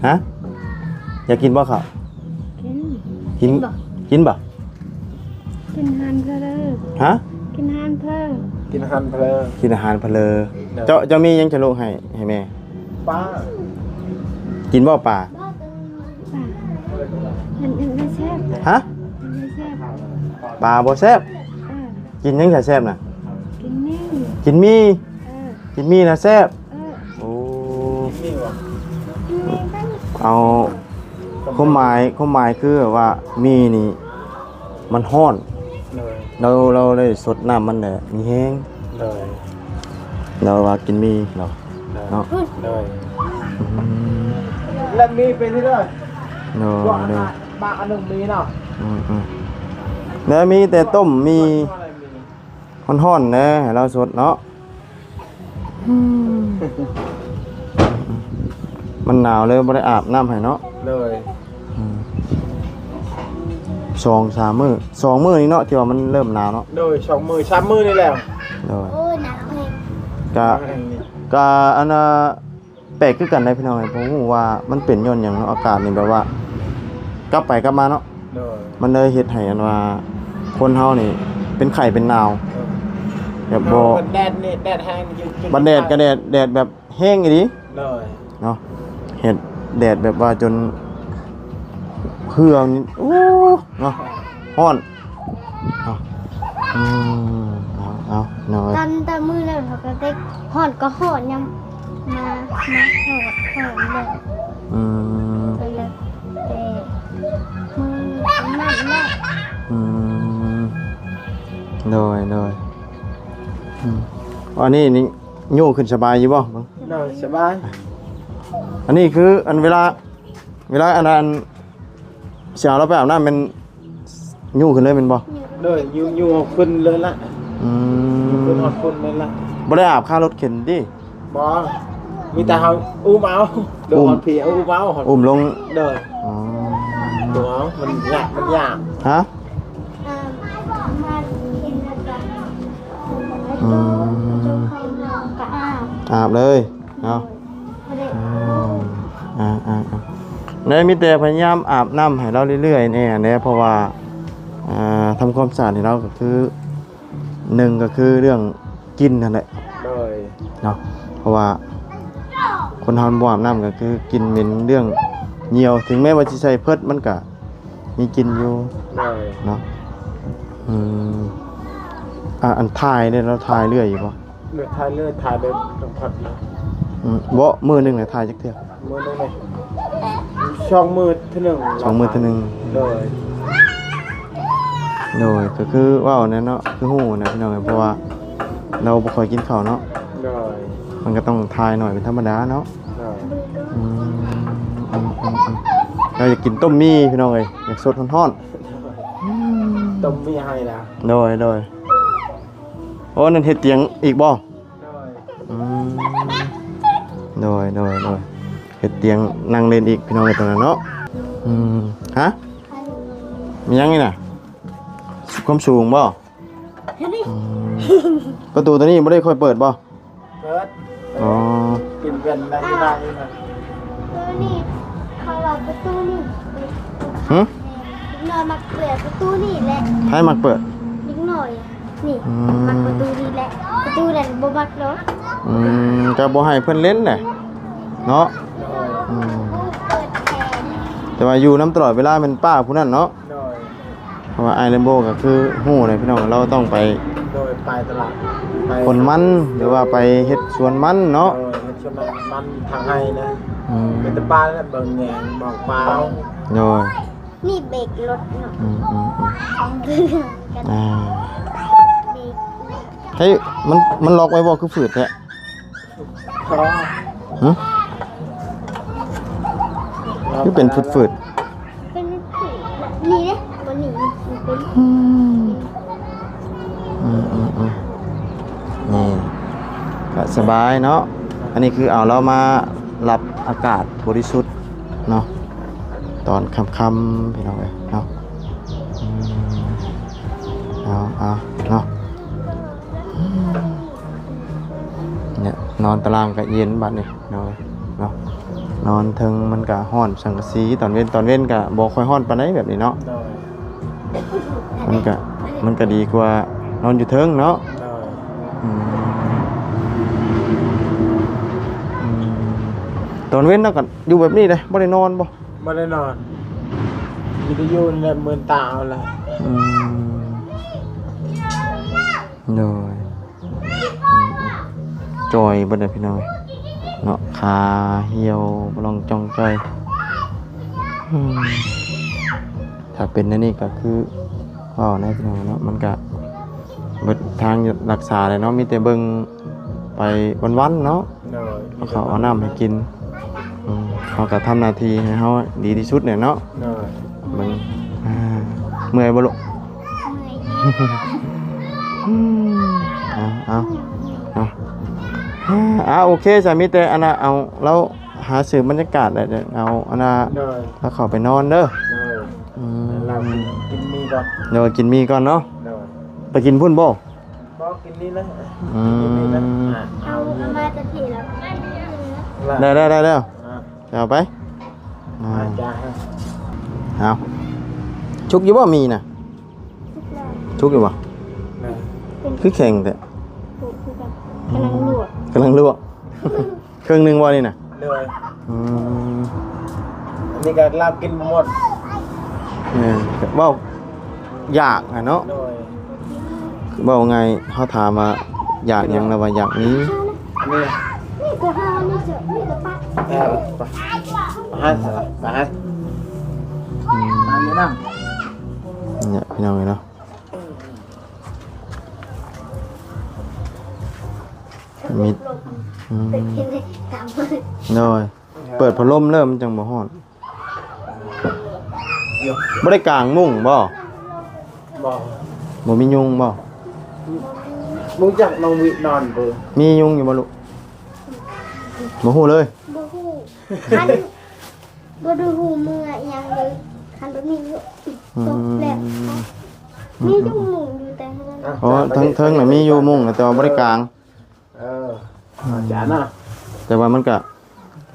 ຮະ? ຢາກກິນບໍ່ເຂົ້າ? ກິນ. ກິນ ກິນບໍ່? ກິນບໍ່? ກິນອາຫານເພີ. ຮະ? ກິນອາຫານເພີ. ກິນອາຫານເພີ. ກິນອາຫານເພີ. ໂດຍ ເຈົ້າ ເຈົ້າມີຫຍັງຈະລຸໃຫ້ ໃຫ້ແມ່? ປາ ກິນບໍ່ປາ? ປາ ມັນ ມັນແຊບ ຮະ? ມັນແຊບ ປາບໍ່ແຊບ? ເອີ ກິນຫຍັງຈະແຊບນະ? ກິນໝີ່ ກິນໝີ່ ເອີ ກິນໝີ່ນະແຊບ. ເອີ ໂອ້ ເອົາ ຄວາມໝາຍ ຄວາມໝາຍຄືແບບວ່າໝີ່ນີ້ມັນຮ້ອນ ໂດຍ ແລ້ວ ແລ້ວໄດ້ຊົດນ້ຳມັນແຫຼະມີແຮງ ໂດຍ ແລ້ວວ່າກິນໝີ່ເນາະ ໂດຍ ເນາະ ໂດຍ ອືມ ແລ້ວມີເປັນເດີ້ ໂດຍ ໂດຍ ບາກອັນໜຶ່ງມີເນາະ ອືມໆ ແລ້ວມີແຕ່ຕົ້ມໝີ່ ຮ້ອນໆ ແດ່ໃຫ້ລາວຊົດເນາະ ອືມ ມັນໜາວເລີຍບໍ່ໄດ້ອາບນ້ຳໃຫ້ເນາະ ໂດຍ ອືມ ສອງສາມມື້ ສອງມື້ນີ້ເນາະ ທີ່ວ່າມັນເລີ່ມໜາວເນາະ ໂດຍ ສອງມື້ ສາມມື້ນີ້ແຫຼະ ໂດຍ ໂອ້ຍ ໜາວແຮງ ກະ ໜາວແຮງນີ້ ກະອັນນ່າ ແປກຄືກັນໄດ໋ພີ່ນ້ອງເອີຍ ບໍ່ຮູ້ວ່າມັນເປັນຍ້ອນຫຍັງເນາະ ອາກາດນີ້ແບບວ່າກັບໄປກັບມາເນາະ ໂດຍ ມັນເລີຍເຮັດໃຫ້ອັນວ່າຄົນເຮົານີ້ເປັນໄຂ້ເປັນໜາວ ໂດຍ ແບບບໍ່ ບັດແດດນີ້ແດດແຮງ ບັດແດດກໍແດດ ແດດແບບແຮງອີ່ຫຼີ ໂດຍ ເນາະ ເຮັດແດດແບບວ່າຈົນເຫື່ອນີ້ ໂອ້ ເນາະ ຮ້ອນ ເອົາ ອືມ ເອົາ ເອົາ ເນາະ ຕອນ ຕອນມື້ນັ້ນເຂົາກໍໄດ້ຮ້ອນກໍຮ້ອນ ຍາມມາ ມາຮ້ອນ ຮ້ອນເລີຍ ອືມ ກໍເລີຍແຕ່ມື້ນັ້ນແຫຼະ ອືມ ໂດຍ ໂດຍ ອືມ ອັນນີ້ນີ້ ຍູ້ຂຶ້ນສະບາຍຢູ່ບໍ່? ໂດຍ ສະບາຍ ອັນນີ້ຄື ອັນເວລາ ເວລາອັນນັ້ນ ຊິເອົາລາວໄປອາບນ້ຳແມ່ນຍູ້ຂຶ້ນເລີຍແມ່ນບໍ່? ໂດຍ ຍູ້ ຍູ້ເອົາຂຶ້ນເລີຍລະ ອືມ ຂຶ້ນຮອດພຸ້ນເລີຍລະ ບໍ່ໄດ້ອາບຄາລົດເຂັນຕິ? ບໍ່ ມີແຕ່ເຮົາອຸ້ມເອົາ ໂດຍ ອຸ້ມ ຮອດພີ້ອຸ້ມເອົາ ອຸ້ມລົງ ໂດຍ ອໍ ອຸ້ມເອົາ ມັນຍາກ ມັນຍາກ ຮະ? ອືມ ອາບເລີຍເນາະ ອືມ ອ່າໆ ແລະ ມີແຕ່ພະຍາຍາມອາບນ້ຳໃຫ້ລາວເລື້ອຍໆ ແດ່ ເພາະວ່າ ອ່າ ທຳຄວາມສະອາດໃຫ້ລາວກໍຄື ໜຶ່ງກໍຄືເລື່ອງກິນຫັ້ນແຫຼະ ໂດຍ ເນາະ ເພາະວ່າຄົນເຮົາບໍ່ອາບນ້ຳກໍຄືກິ່ນເໝັນເລື່ອງຍ່ຽວ ເຖິງແມ້ວ່າຊິໃສ່ເພິດມັນກໍ ມີກິນຢູ່ ໂດຍ ເນາະ ອືມ ອ່າ ອັນຖ່າຍເດ້ ລາວຖ່າຍເລື້ອຍຢູ່ບໍ່? ເລື່ອຍ ຖ່າຍເລື້ອຍ ຖ່າຍແບບສັມຜັດນະ ອືມ ບໍ່ ມື້ໜຶ່ງນະຖ່າຍຈັກເທື່ອ? ມື້ໜຶ່ງນີ້ ສອງມື້ເທື່ອໜຶ່ງ ສອງມື້ເທື່ອໜຶ່ງ ໂດຍ ໂດຍ ກໍຄືເວົ້ານັ້ນເນາະ ຄືຮູ້ນະພີ່ນ້ອງເອີຍ ເພາະວ່າລາວບໍ່ຄ່ອຍກິນເຂົ້າເນາະ ໂດຍ ມັນກໍຕ້ອງຖ່າຍໜ້ອຍເປັນທຳມະດາເນາະ ໂດຍ ອືມ ອືມ ອືມ ອືມ ລາວຢາກກິນຕົ້ມໝີ່ພີ່ນ້ອງເອີຍ ຢາກສົດຮ້ອນໆ ອືມ ຕົ້ມໝີ່ໃຫ້ລະ ໂດຍ ໂດຍ ໂອ້ ນັ້ນເຮັດຕຽງອີກບໍ່? ໂດຍ ອືມ ໂດຍ ໂດຍ ໂດຍ ເຮັດຕຽງນັ່ງຫຼິ້ນອີກພີ່ນ້ອງເອີຍ ຕອນນັ້ນເນາະ ອືມ ຮະ ມີຫຍັງນີ້ນະ ຄວາມສູງບໍ່? ອືມ ປະຕູໂຕນີ້ບໍ່ໄດ້ຄ່ອຍເປີດບໍ່? ເປີດ ອໍ ເປັນແວ່ນໄດ້ຢູ່ນະ ໂຕນີ້ ເຂົາວ່າປະຕູນີ້ ຫຶ? ເດັກນ້ອຍມັກເປີດປະຕູນີ້ແຫຼະ ໃຜມັກເປີດ? ເດັກນ້ອຍ ນີ້ ອືມ ມັກປະຕູນີ້ແຫຼະ ປະຕູນັ້ນບໍ່ມັກດອກ ອືມ ກໍບໍ່ໃຫ້ເພິ່ນຫຼິ້ນແຫຼະເນາະ ອືມ ແຕ່ວ່າຢູ່ນຳຕະຫຼອດເວລາແມ່ນປ້າຜູ້ນັ້ນເນາະ ໂດຍ ເພາະວ່າອ້າຍແລມໂບກໍຄືຮູ້ແຫຼະພີ່ນ້ອງ ລາວຕ້ອງໄປ ໂດຍ ໄປຕະຫຼາດ ໄປຂົນມັນ ຫຼືວ່າໄປເຮັດສວນມັນເນາະ ໂດຍ ເຮັດສວນມັນທາງໄຮ່ນະ ອືມ ເປັນແຕ່ປ້າແຫຼະ ເບິ່ງແຍງ ບອກປ້າ ໂດຍ ນີ້ເບຣກລົດເນາະ ອືມ ຂອງເພິ່ນກັນ ອ່າ ເບຣກ ໃຫ້ມັນ ມັນລັອກໄວ້ບໍ່ ຄືຝືດແທ້? ຮະ? ຄືເປັນຝືດໆ? ເປັນຝືດ ນີ້ເດ້ ບໍ່ນີ້ ນີ້ເປັນ ອືມ ອືມໆໆ ນີ້ ກໍສະບາຍເນາະ ອັນນີ້ຄືເອົາລາວມາ ຮັບອາກາດບໍລິສຸດເນາະ ຕອນຄ່ຳໆ ພີ່ນ້ອງເອີຍເນາະ ອືມ ເອົາ ເອົາເນາະ ເນຍ ນອນຕາລ່າງກໍເຢັນບັດນີ້ເນາະ ເນາະ ນອນເທິງມັນກໍຮ້ອນສັງກະສີ ຕອນເວັນ ຕອນເວັນກໍບໍ່ຄ່ອຍຮ້ອນປານໃດແບບນີ້ເນາະ ໂດຍ ມັນກະ ມັນກະດີກວ່ານອນຢູ່ເທິງເນາະ ໂດຍ ອືມ ຕອນເວັນລະກໍຢູ່ແບບນີ້ເດ້ ບໍ່ໄດ້ນອນບໍ່? ບໍ່ໄດ້ນອນ ມີແຕ່ຢູ່ນີ້ແຫຼະ ມືນຕາເອົາລະ. ອືມ ໂດຍ ຈ່ອຍເບິດເດ້ພີ່ນ້ອງເນາະ ຂາຫ່ຽວລອງຈ່ອງຈ່ອຍ. ອືມ ຖ້າເປັນແນວນີ້ກໍຄືເວົ້າແນວພີ່ນ້ອງເນາະ ມັນກະເບິດທາງລັກສາແຫຼະເນາະ ມີແຕ່ເບິ່ງໄປວັນໆເນາະ. ໂດຍ ເອົາເຂົ້າເອົານ້ຳໃຫ້ກິນ. ອືມ ເຮົາກໍທຳໜ້າທີ່ໃຫ້ເຮົາດີທີ່ສຸດແຫຼະເນາະ. ໂດຍ ເບິ່ງ ອ່າ ເມື່ອຍບໍ່ລູກ? ເມື່ອຍ. ອືມ ເອົາ ເອົາ ເອົາ ອ່າ ໂອເຄ ສາມີແຕ່ອັນນ່າ ເອົາ ລາວຫາຊື້ບັນຍາກາດແລ້ວ ເອົາອັນນ່າ ໂດຍ ລາວເຂົ້າໄປນອນເດີ. ໂດຍ ອືມ ລາວກິນໝີ່ກ່ອນ. ໂດຍ ກິນໝີ່ກ່ອນເນາະ. ໂດຍ ໄປກິນພຸ້ນບໍ່? ບໍ່ ກິນນີ້ນະ. ອືມ ກິນນີ້ນະ. ອ່າ ເອົາ ເອົາມາແຕ່ພີ້ລະ. ໄດ້ ໄດ້ ໄດ້ແລ້ວ. ອ່າ ເອົາໄປ. ອ່າ ອ່າ ຈ້າ. ເອົາ ສຸກຢູ່ບໍ່ໝີ່ນະ? ສຸກແລ້ວ. ສຸກຢູ່ບໍ່? ເອີ ຄືແຂງແທ້? ສຸກຄືກັນ. ອືມ ກຳລັງລວກ ກຳລັງລວກ. ເຄິ່ງໜຶ່ງບໍ່ນີ້ນະ? ໂດຍ. ອືມ ອັນນີ້ກໍລາວກິນບໍ່ໝົດ. ແມ່ນ ເວົ້າຢາກຫັ້ນເນາະ. ໂດຍ ເວົ້າງ່າຍ ເຮົາຖາມວ່າຢາກຫຍັງ ລາວວ່າຢາກໝີ່. ນີ້ ນີ້ກໍຫາ ນີ້ຈະ ນີ້ກໍປະ. ເອີ ໄປ ໄປຫາ ໄປຫາ. ອືມ ມາຢູ່ນຳ. ນີ້ພີ່ນ້ອງເອີຍເນາະ. ມີ ອືມ ໂດຍ ເປີດພັດລົມເລີຍ ມັນຈັ່ງບໍ່ຮ້ອນ. ບໍ່ໄດ້ກາງມຸ້ງບໍ່? ບໍ່ ບໍ່ມີຍຸງບໍ່? ຮູ້ຈັກນ້ອງວິນອນບໍ່? ມີຍຸງຢູ່ບໍ່ລູກ? ບໍ່ຮູ້ເລີຍ. ບໍ່ຮູ້ ຄັນ ບໍ່ໄດ້ຮູ້ເມື່ອອີ່ຫຍັງເລີຍ ຄັນບໍ່ມີຢູ່. ອືມ ຕົກແລ້ວ ອືມ ມີຢູ່ມຸ້ງຢູ່ແຕ່ເຮືອນ. ອໍ ເທິງໆນະມີຢູ່ມຸ້ງ ແຕ່ວ່າບໍ່ໄດ້ກາງ. ເອີ ອືມ ອາຈານນະ ແຕ່ວ່າມັນກະ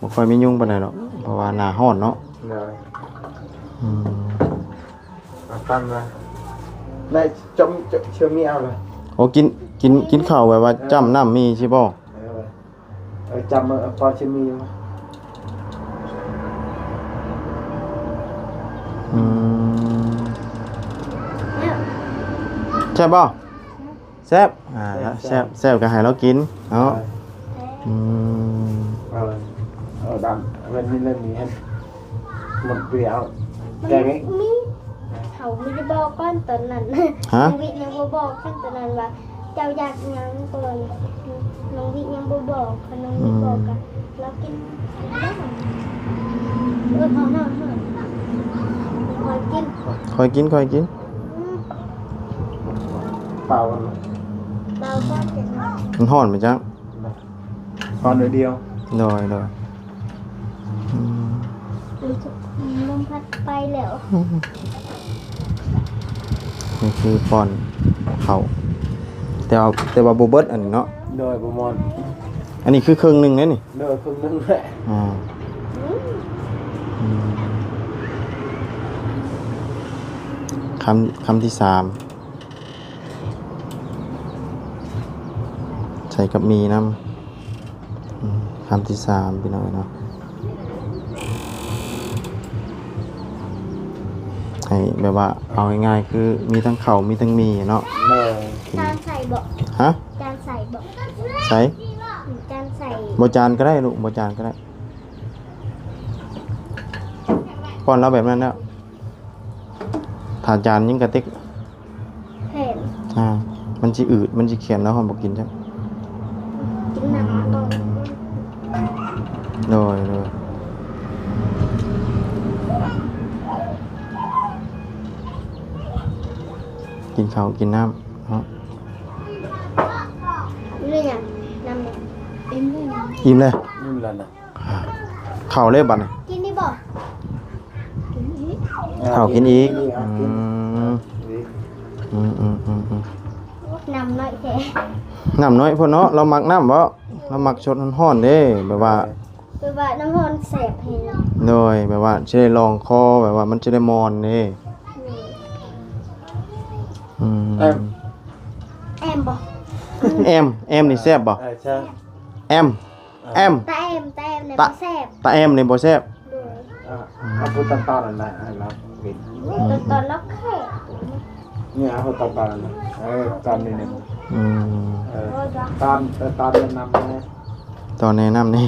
ບໍ່ຄ່ອຍມີຍຸງປານໃດດອກ ເພາະວ່າໜ້າຮ້ອນເນາະ. ໂດຍ ອືມ ເອົາຕຳລະ ໄດ້ ຈຳ ຈຳ ເຊື່ອມີເອົາລະ. ໂອ້ ກິນ ກິນ ກິນເຂົ້າແບບວ່າຈ້ຳນ້ຳມີຊິບໍ່? ເອີ ເອີ ຈຳ ເອີ ພໍຊິມີຢູ່. ອືມ ແຊບບໍ່? ແຊບ ອ່າ ແຊບ ແຊບ ແຊບກໍໃຫ້ລາວກິນເນາະ. ເອີ ອືມ ເອີ ເອົາດຳ ເພິ່ນມີເລື່ອງນີ້ຫັ້ນ ໝົດເປຍເອົາ ແກງນີ້ ມີ ເຂົາມີໄດ້ບອກກ່ອນຕອນນັ້ນ. ຮະ? ນ້ອງວິຍັງບໍ່ບອກກັນຕອນນັ້ນວ່າ ເຈົ້າຢາກຫຍັງກ່ອນ ນ້ອງວິຍັງບໍ່ບອກ ຄັນນ້ອງວິບອກ ອືມ ກໍລາວກິນແລ້ວ. ເອີ ເອົານ້ຳໃຫ້ ຄ່ອຍກິນ ຄ່ອຍກິນ ຄ່ອຍກິນ. ອືມ ເປົ່າມັນ ເປົ່າກ່ອນ ມັນຮ້ອນໄປຈັກ ຮ້ອນໜ້ອຍດຽວ. ໂດຍ ໂດຍ ອືມ ລົມພັດໄປແລ້ວ. ນີ້ຄືປ້ອນເຂົ້າ ແຕ່ວ່າ ແຕ່ວ່າບໍ່ເບິດອັນນີ້ເນາະ. ໂດຍ ບໍ່ໝົດ ອັນນີ້ຄືເຄິ່ງໜຶ່ງເດ້ນີ້. ໂດຍ ເຄິ່ງໜຶ່ງແຫຼະ. ອ່າ ອືມ ຄຳ ຄຳທີສາມ ໃສ່ກັບໝີ່ນຳ. ອືມ ຄຳທີສາມ ພີ່ນ້ອງເນາະ ໃຫ້ແບບວ່າ ເອົາງ່າຍໆ ຄືມີທັງເຂົ້າ ມີທັງໝີ່ເນາະ. ໂດຍ ຈານໃສ່ບໍ່? ຮະ? ຈານໃສ່ບໍ່? ໃສ່ ອືມ ຈານໃສ່ ບໍ່ ຈານກໍໄດ້ລູກ ບໍ່ ຈານກໍໄດ້. ປ້ອນລາວແບບນັ້ນແລ້ວ ຖ້າຈານຍັງກະຕິກ ແຂນ ອ່າ ມັນຊິອືດ ມັນຊິແຂນ ລາວເຮົາບໍ່ກິນຊ້ຳ. ກິນນ້ຳມາກ່ອນ. ໂດຍ ໂດຍ ກິນເຂົ້າກິນນ້ຳເນາະ. ນີ້ຫຍັງ? ນ້ຳ ອີ່ມແລ້ວ ອີ່ມແລ້ວ ອີ່ມແລ້ວນະ. ອ່າ ເຂົ້າເລີຍບັດນີ້ ກິນນີ້ບໍ່? ເຂົ້າກິນອີກ. ອືມ ກິນອີກ ອືມ ອືມ ອືມ ອືມ ອືມ ນ້ຳໜ້ອຍແທ້ ນ້ຳໜ້ອຍໂພດເນາະ. ລາວມັກນ້ຳບໍ່? ລາວມັກຊົດຮ້ອນໆເດ້ ແບບວ່າ ແບບວ່ານ້ຳຮ້ອນແຊບແຮງ. ໂດຍ ແບບວ່າຊິໄດ້ລອງຄໍ ແບບວ່າມັນຊິໄດ້ມ່ວນເດ້. ອືມ ອືມ ແອມ ແອມບໍ່? ແອມ ແອມນີ້ແຊບບໍ່? ເອີ ແຊບ ແອມ. ແອມ ຕາແອມ ຕາແອມນີ້ ຕາ ບໍ່ແຊບ ຕາແອມນີ້ບໍ່ແຊບ ໂດຍ ອ່າ ເອົາຜູ້ຕອນໆນັ້ນນະ ໃຫ້ລາວເປັນ ນີ້ຕອນໆລາວແຂກ ນີ້ເອົາຜູ້ຕອນໆນັ້ນນະ ເອີ ຕອນນີ້ນີ້ ອືມ ເອີ ຕອນ ເອີ ຕອນແນະນຳແດ່ ຕອນແນະນຳແດ່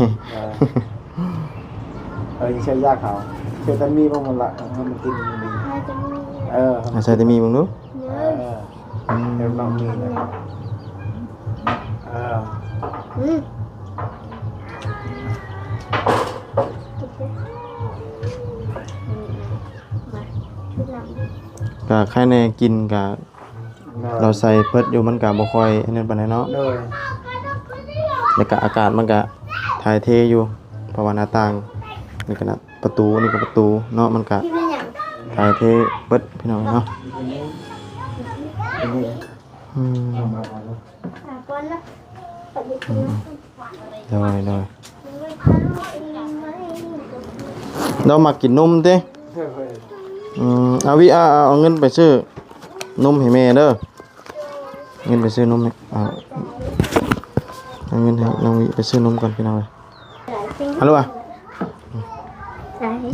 ເອີ ເອີ ໃຊ້ຢາເຂົາ ເຮັດແຕ່ມີບໍ່ໝົດລະ ເອົາໃຫ້ມັນກິນດີ ໃສ່ແຕ່ມີ ເອີ ໃສ່ແຕ່ມີເບິ່ງດູ ເອີ ອືມ ເຮັດນ້ອງມີນະ ເອີ ອືມ ກະໃຄແນ່ ກິນກະ ລາວໃສ່ເພິດຢູ່ ມັນກະບໍ່ຄ່ອຍອັນນັ້ນປານໃດເນາະ ໂດຍ ແລ້ວກະອາກາດມັນກະຖ່າຍເທຢູ່ ເພາະວ່າໜ້າຕ່າງ ນີ້ກະໜ້າ ປະຕູ ນີ້ກະປະຕູເນາະ ມັນກະຖ່າຍເທເບິດ ພີ່ນ້ອງເນາະ ອືມ ອືມ ໂດຍ ໂດຍ ລາວມັກກິນນົມຕິ ອືມ ອາວິ ເອົາ ເອົາເງິນໄປຊື້ນົມໃຫ້ແມ່ເດີ ເງິນໄປຊື້ນົມໃຫ້ ເອົາເງິນໃຫ້ນ້ອງວິໄປຊື້ນົມກ່ອນ ພີ່ນ້ອງເອີຍ ຮັລໂຫຼ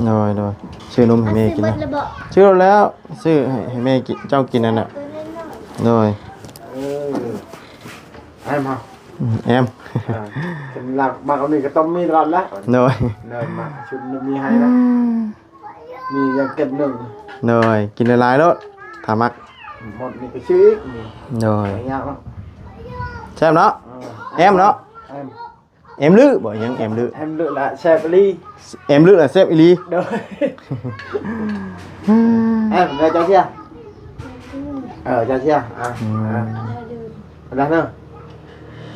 ໂດຍ ໂດຍ ຊື້ນົມໃຫ້ແມ່ກິນ ຊື້ແລ້ວ ຊື້ໃຫ້ ໃຫ້ແມ່ກິນ ເຈົ້າກິນນັ້ນນະ ໂດຍ ເອີ ແອມ ອືມ ແອມ ອ່າ ເປັນຫຼັກ ມັກເອົານີ້ກະຕ້ອງມີຕະຫຼອດແຫຼະ ໂດຍ ໂດຍ ມັກຊຸດນີ້ມີໃຫ້ແລ້ວ ອືມ ມີຢ່າງເກັບໜຶ່ງ ໂດຍ ກິນຫຼາຍໆໂລດ ຖ້າມັກ ໝົດນີ້ກະຊື້ອີກນີ້ ໂດຍ ບໍ່ຍາກເນາະ ແຊບເນາະ ເອີ ແອມເນາະ ແອມ ແອມລືບໍ່ ຫຍັງແອມລື ແອມລືລະແຊບອີ່ຫຼີ ແອມລືລະແຊບອີ່ຫຼີ ໂດຍ ແອມ ເຈົ້າເຊຍ ເອີ ເຈົ້າເຊຍ ອ່າ ອືມ ອ່າ ໄດ້ເນາະ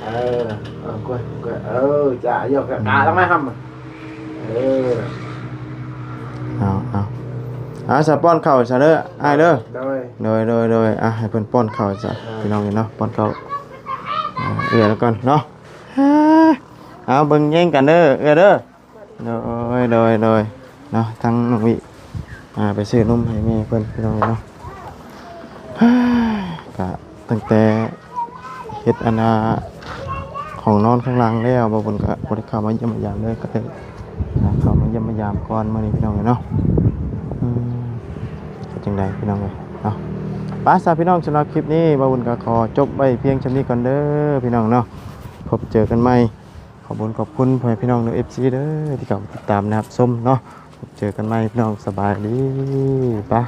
ເອີ ເອີ ກວຍ ກວຍ ເອີ ຈ້າ ຢອກ ກະລະມາຫຳ ເອີ ເອົາ ເອົາ ເອົາ ສະ ປ້ອນເຂົ້າຊະເດີ ອ້າຍເດີ ໂດຍ ໂດຍ ໂດຍ ໂດຍ ອ່ະ ໃຫ້ເພິ່ນປ້ອນເຂົ້າຊະ ອ່າ ພີ່ນ້ອງເອີຍເນາະ ປ້ອນເຂົ້າ ອ່າ ເອື້ອຍລະກ່ອນເນາະ ເອົາ ເບິ່ງແຍງກັນເດີ ເອື້ອຍເດີ ໂດຍ ໂດຍ ໂດຍ ເນາະ ທາງນ້ອງວິ ອ່າ ໄປຊື້ນົມໃຫ້ແມ່ເພິ່ນ ພີ່ນ້ອງເນາະ ກະຕັ້ງແຕ່ເຮັດອັນນ່າ ຫ້ອງນອນຂ້າງຫຼັງແລ້ວ ບ່າວບຸນກະບໍ່ໄດ້ເຂົ້າມາຢ້ຽມມາຢາມເລີຍ ກະໄດ້ເຂົ້າມາຢ້ຽມມາຢາມກ່ອນມື້ນີ້ ພີ່ນ້ອງເນາະ ອືມ ເປັນຈັ່ງໃດ ພີ່ນ້ອງເອີຍເນາະ ໄປຊະ ພີ່ນ້ອງ ສຳລັບຄລິບນີ້ ບ່າວບຸນກະຂໍຈົບໄວ້ພຽງສ່ຳນີ້ກ່ອນເດີ ພີ່ນ້ອງເນາະ ພົບເຈີກັນໃໝ່ ຂອບຄຸນ ຂອບຄຸນພໍ່ແມ່ພີ່ນ້ອງ ເອັຟຊີ ເດີ ທີ່ເຂົ້າມາຕິດຕາມ ແລະ ຮັບຊົມເນາະ ພົບເຈີກັນໃໝ່ ພີ່ນ້ອງ ສະບາຍດີ ປະ.